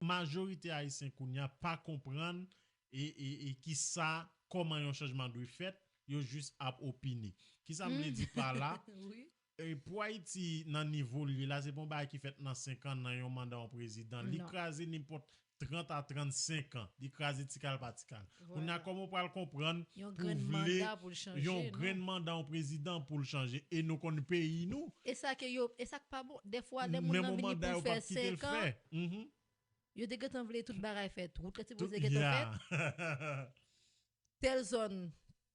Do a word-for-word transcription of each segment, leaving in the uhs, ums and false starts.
majorite ayisyen kounye a pa konprann e, e, e ki sa, kòman yon chanjman dwe fèt, yo jis ap opine. Ki sa m vle di pa la? Wi. E pou Ayiti nan nivo l ye la, se pa yon bagay ki fèt nan senk an nan yon manda yon prezidan. Li Non. Kraze nenpòt trant a trannsenk an. Li kraze tikal pa tikal. Kounye a, kòman w pral konprann Yon pou grenn vle manda pou l chanje, yon non. Grenn manda yon prezidan pou l chanje? E nou konn peyi nou. E sa ke yo, e sa k pa bon. Dèfwa, lè moun Menm nan yon vini manda pou yo pa fè t kite l senk an, fè. Mhm. Yo te gentan vle tout bagay fèt. Wout la te Tout- sipoze gentan fèt. Yeah. Tèl zòn,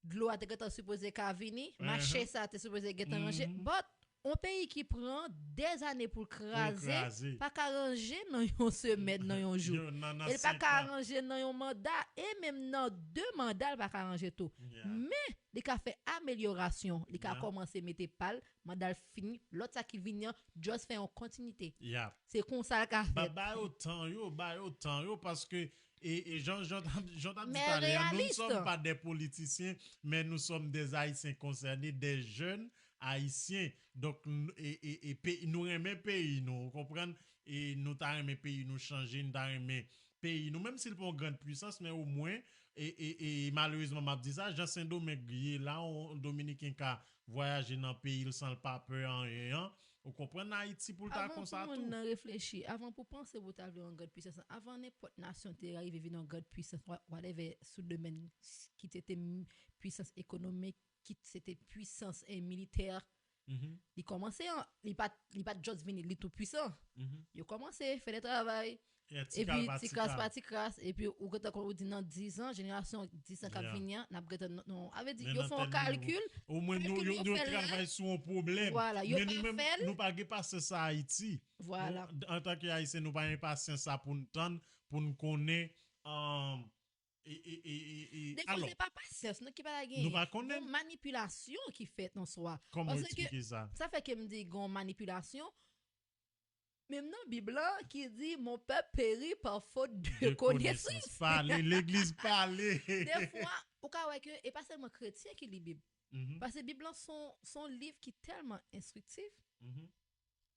dlo a te gentan sipoze ka vini. Mache sa te sipoze gentan ranje. Mhm. But, yon peyi ki pran dèzane pou l kraze, kraze. Pa ka ranje nan yon semèn, nan yon jou. Yo, nan, nan E l pa senk ka an. Ranje nan yon manda. E menm nan de manda, l pa ka ranje tou. Yeah. Men, li ka fè amelyorasyon. Li ka Yeah. Kòmanse mete pa l, manda l fini. Lòt sa ki vini an, just fè yon kontinite. Yeah. Se konsa l ka Ba, fèt. Ba yo tan yo, ba yo tan yo, paske e, e jan, jan, jan t ap di Men talè a, nous ne réaliste. Sommes pas des politiciens, mais nous sommes des Haïtiens concernés, des jeunes Haïtiens. Donk, n- e, e, e, peyi, nou renmen peyi nou, ou konprann? E nou ta renmen peyi nou chanje, nou ta renmen peyi nou, menm si l pa yon grann pwisans, men omwen, e, e, e malerezman, m ap di sa, jan Sendomeng ye la, yon Dominiken ka vwayaje nan peyi l san l pa pè anyen an, ou konprann? Ayiti pou l ta Avan konsa pou moun tou. Nan reflechi, avan pou panse pou ta vle yon grann pwisans, avan nenpòt nasyon te rive vin yon grann pwisans, wha- whatever, sou domèn, kit se te m- pwisans ekonomik, kit se te pwisans eh, militè, Mhm. Li kòmanse an, li pa t- li pa t just vini, li tou pwisan. Mhm. Yo kòmanse fè de travay. Yeah, ti Epi kal pa ti ti kras kal. Pa ti kras, epi ou gentan kon ou di nan diz an, jenerasyon diz an k ap Yeah. Vini an, n ap gentan non, non. Avè di, Men yo nan fè yon tèl nivo. Kalkil. Omwen nou, Kalkil yo, yo nou fè l la. Travay sou yon pwoblèm. Vwala, yo Men nou pa menm, fè l. Nou pa gen pasyans sa Ayiti. Vwala. Nou, antanke Ayisyen, nou pa gen pasyans sa pou n tann, pou n konnen. Um, e, e, e, e, e, Defwa, alò, se pa pasyans, non, ki pa la gen. Nou pa konnen. Gon manipilasyon ki fèt nan swa. Kòman Paske eksplike sa? Sa fè ke m di gon manipilasyon. Menm nan Bib la ki di, mon peuple périt par faute de connaissance. Pale, legliz pale. Defwa, ou ka wè ke e pa sèlman kretyen ki li Bib. Mhm, Paske Bib lan son, son liv ki tèlman enstriktif, mhm,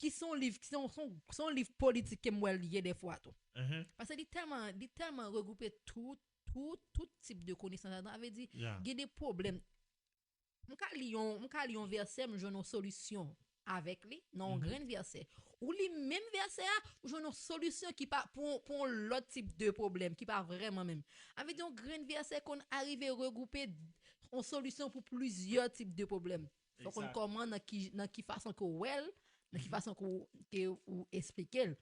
ki son liv, ki son, son, son liv politik ke m wè l ye defwa tou. mhm. Paske li tèlman, li tèlman regwoupe tout, tout, tout tip de konesans ladan. Sa vle di, Yeah. Gen de pwoblèm. M ka li yon, m ka li yon vèsè, m jwenn yon solisyon avèk li, nan yon grenn vèsè. Ou li menm vèsè a, ou jwenn yon solisyon ki pa pou, pou yon lòt tip de pwoblèm, ki pa vrèman menm. Sa vle di yon grenn vèsè konn arive regwoupe yon solisyon pou plizyè tip de pwoblèm. Fò konn Exact. Kòman, nan ki, nan ki fason ke w wè l, nan ki fason ke w, ke ou eksplike l.